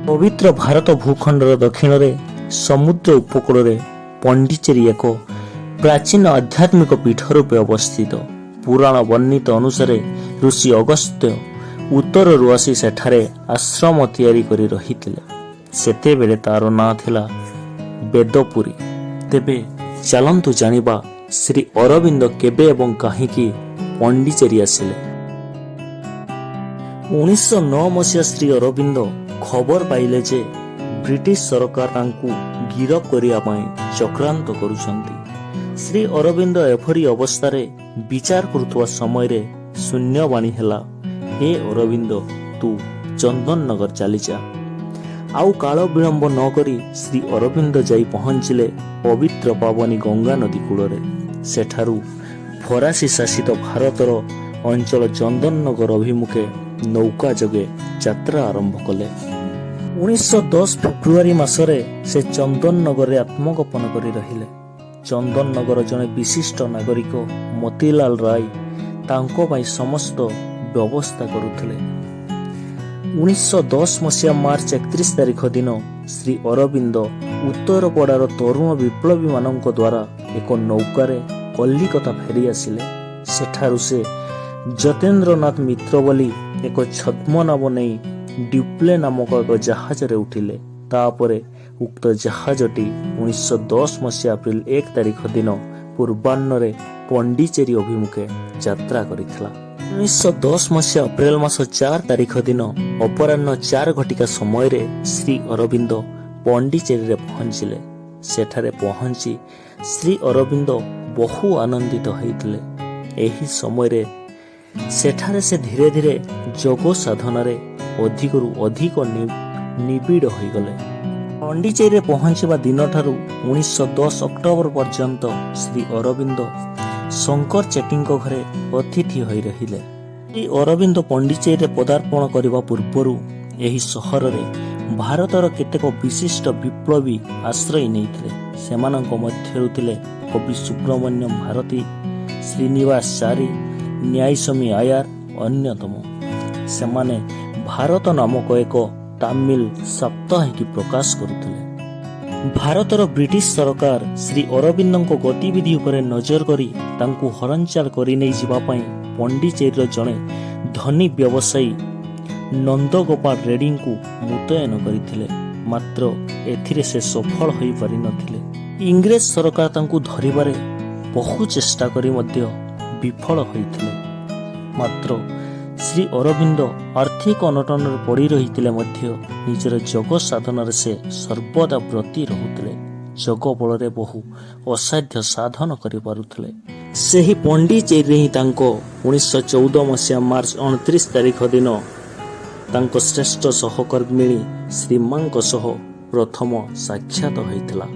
ପବିତ୍ର ଭାରତ ଭୂଖଣ୍ଡର ଦକ୍ଷିଣରେ ସମୁଦ୍ର ଉପକୂଳରେ ପଣ୍ଡିଚେରୀ ଏକ ପ୍ରାଚୀନ ଆଧ୍ୟାତ୍ମିକ ପୀଠ ରୂପେ ଅବସ୍ଥିତ। ପୁରାଣ ବର୍ଣ୍ଣିତ ଅନୁସାରେ ଋଷି ଅଗସ୍ତ୍ୟ ଉତ୍ତରରୁ ଆସି ସେଠାରେ ଆଶ୍ରମ ତିଆରି କରି ରହିଥିଲେ। ସେତେବେଳେ ତାର ନାଁ ଥିଲା ବେଦପୁରୀ। ତେବେ ଚାଲନ୍ତୁ ଜାଣିବା, ଶ୍ରୀ ଅରବିନ୍ଦ କେବେ ଏବଂ କାହିଁକି ପଣ୍ଡିଚେରୀ ଆସିଲେ। 1909 ମସିହା ଶ୍ରୀ ଅରବିନ୍ଦ ଖବର ପାଇଲେ ଯେ ବ୍ରିଟିଶ ସରକାର ତାଙ୍କୁ ଗିରଫ କରିବା ପାଇଁ ଚକ୍ରାନ୍ତ କରୁଛନ୍ତି। ଶ୍ରୀ ଅରବିନ୍ଦ ଏପରି ଅବସ୍ଥାରେ ବିଚାର କରୁଥିବା ସମୟରେ ଶୂନ୍ୟବାଣୀ ହେଲା, "ହେ ଅରବିନ୍ଦ, ତୁ ଚନ୍ଦନନଗର ଚାଲିଯା।" ଆଉ କାଳ ବିଳମ୍ବ ନ କରି ଶ୍ରୀ ଅରବିନ୍ଦ ଯାଇ ପହଞ୍ଚିଲେ ପବିତ୍ର ପାବନୀ ଗଙ୍ଗା ନଦୀ କୂଳରେ। ସେଠାରୁ ଫରାସୀ ଶାସିତ ଭାରତର ଅଞ୍ଚଳ ଚନ୍ଦନନଗର ଅଭିମୁଖେ ନୌକା ଯୋଗେ ଯାତ୍ରା ଆରମ୍ଭ କଲେ। 1910 ଫେବୃଆରୀ ମାସରେ ସେ ଚନ୍ଦନନଗରରେ ଆତ୍ମଗୋପନ କରି ରହିଲେ। ଚନ୍ଦନନଗର ଜଣେ ବିଶିଷ୍ଟ ନାଗରିକ ମୋତିଲାଲ ରାୟ ତାଙ୍କ ପାଇଁ ସମସ୍ତ ବ୍ୟବସ୍ଥା କରୁଥିଲେ। 1910 ମସିହା ମାର୍ଚ୍ଚ 31 ତାରିଖ ଦିନ ଶ୍ରୀ ଅରବିନ୍ଦ ଉତ୍ତରପଡ଼ାର ତରୁଣ ବିପ୍ଳବୀମାନଙ୍କ ଦ୍ୱାରା ଏକ ନୌକାରେ କଲିକତା ଫେରି ଆସିଲେ। ସେଠାରୁ ସେ ଯତୀନ୍ଦ୍ରନାଥ ମିତ୍ର ବୋଲି ଏକ ଛଦ୍ମନାମ ନେଇ ଡ୍ୟୁପ୍ଲେ ନାମକ ଏକ ଜାହାଜରେ ଉଠିଲେ। ତାପରେ ଉକ୍ତ ଜାହାଜଟି 1910 ମସିହା ଏପ୍ରିଲ 1 ତାରିଖ ଦିନ ପୂର୍ବାହ୍ନରେ ପଣ୍ଡିଚେରୀ ଅଭିମୁଖେ ଯାତ୍ରା କରିଥିଲା। 1910 ମସିହା ଅପ୍ରେଲ ମାସ 4 ତାରିଖ ଦିନ ଅପରାହ୍ନ 4 ଘଟିକା ସମୟରେ ଶ୍ରୀ ଅରବିନ୍ଦ ପଣ୍ଡିଚେରୀରେ ପହଞ୍ଚିଲେ। ସେଠାରେ ପହଞ୍ଚି ଶ୍ରୀ ଅରବିନ୍ଦ ବହୁ ଆନନ୍ଦିତ ହୋଇଥିଲେ। ଏହି ସମୟରେ ସେଠାରେ ସେ ଧୀରେ ଧୀରେ ଯୋଗ ସାଧନାରେ ଅଧିକରୁ ଅଧିକ ନିବିଡ଼ ହୋଇଗଲେ। ପଣ୍ଡିଚେରୀରେ ପହଞ୍ଚିବା ଦିନଠାରୁ 1910 ଅକ୍ଟୋବର ପର୍ଯ୍ୟନ୍ତ ଶ୍ରୀ ଅରବିନ୍ଦ ଶଙ୍କର ଚେଟ୍ଟିଙ୍କ ଘରେ ଅତିଥି ହୋଇ ରହିଲେ। ଶ୍ରୀ ଅରବିନ୍ଦ ପଣ୍ଡିଚେରୀରେ ପଦାର୍ପଣ କରିବା ପୂର୍ବରୁ ଏହି ସହରରେ ଭାରତର କେତେକ ବିଶିଷ୍ଟ ବିପ୍ଳବୀ ଆଶ୍ରୟ ନେଇଥିଲେ। ସେମାନଙ୍କ ମଧ୍ୟରୁ ଥିଲେ କବି ସୁବ୍ରମଣ୍ୟମ ଭାରତୀ, ଶ୍ରୀନିବାସ ଚାରୀ, ନ୍ୟାୟସ୍ୱାମୀ ଆୟାର ଅନ୍ୟତମ। ସେମାନେ ଭାରତ ନାମକ ଏକ ତାମିଲ ସାପ୍ତାହିକୀ ପ୍ରକାଶ କରୁଥିଲେ। ଭାରତର ବ୍ରିଟିଶ ସରକାର ଶ୍ରୀ ଅରବିନ୍ଦଙ୍କ ଗତିବିଧି ଉପରେ ନଜର କରି ତାଙ୍କୁ ହରଣଚାଳ କରି ନେଇଯିବା ପାଇଁ ପଣ୍ଡିଚେରୀର ଜଣେ ଧନୀ ବ୍ୟବସାୟୀ ନନ୍ଦଗୋପାଳ ରେଡ୍ଡୀଙ୍କୁ ମୁତୟନ କରିଥିଲେ। ମାତ୍ର ଏଥିରେ ସେ ସଫଳ ହୋଇପାରିନଥିଲେ। ଇଂରେଜ ସରକାର ତାଙ୍କୁ ଧରିବାରେ ବହୁ ଚେଷ୍ଟା କରି ମଧ୍ୟ ବିଫଳ ହୋଇଥିଲେ। ମାତ୍ର ଶ୍ରୀ ଅରବିନ୍ଦ ଆର୍ଥିକ ଅନଟନରେ ପଡ଼ି ରହିଥିଲେ ମଧ୍ୟ ନିଜର ଯୋଗ ସାଧନାରେ ସେ ସର୍ବଦା ବ୍ରତୀ ରହୁଥିଲେ। ଯୋଗ ବଳରେ ବହୁ ଅସାଧ୍ୟ ସାଧନ କରିପାରୁଥିଲେ। ସେହି ପଣ୍ଡିଚେରୀରେ ହିଁ ତାଙ୍କ 1914 ମସିହା ମାର୍ଚ୍ଚ 29 ତାରିଖ ଦିନ ତାଙ୍କ ଶ୍ରେଷ୍ଠ ସହକର୍ମିଣୀ ଶ୍ରୀମାଙ୍କ ସହ ପ୍ରଥମ ସାକ୍ଷାତ ହୋଇଥିଲା।